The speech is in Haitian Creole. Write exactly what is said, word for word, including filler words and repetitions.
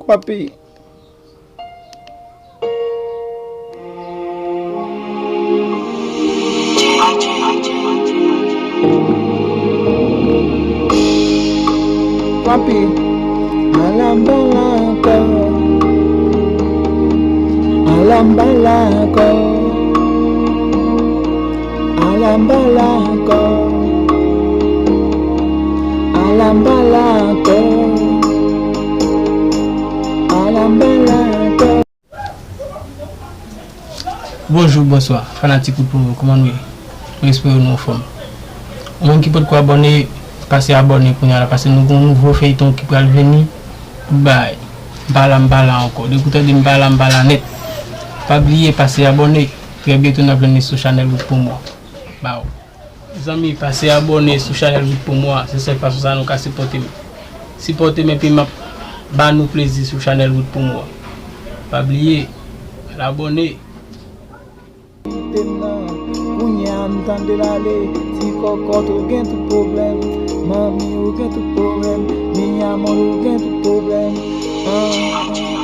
Papi. Papi, ala m pa la ankò. Ala m pa la ankò. Ala m pa la ankò. Ala m pa la ankò. Ala m pa la ankò. Bonjou, bonswa, fanatik Wood Promo, kòman nou ye? Mwen espere nou anfòm. Ou menm ki potko abòne, pase abòne kounye a la, paske nou gen yon nouvo feyton ki pral vini. Tout bagay. M pa la, m pa la ankò. Depi w tande m pa la, m pa la nèt. Pa bliye, pase abòne. Trè byento n ap jwenn li sou chanèl Wood Promo. Baw. Zanmi, pase abòne sou chanèl Wood Promo a. Se sèl fason sa nou ka sipòte m. Sipòte m epi m ap ba nou plezi sou chanèl Wood Promo a. Pa bliye, al abòne. Koute m nan, kounye a m tande l ale. Ti kòkòt ou gen tout pwoblèm. Manmi ou gen tout pwoblèm. Mi amor ou gen tout pwoblèm. Ah.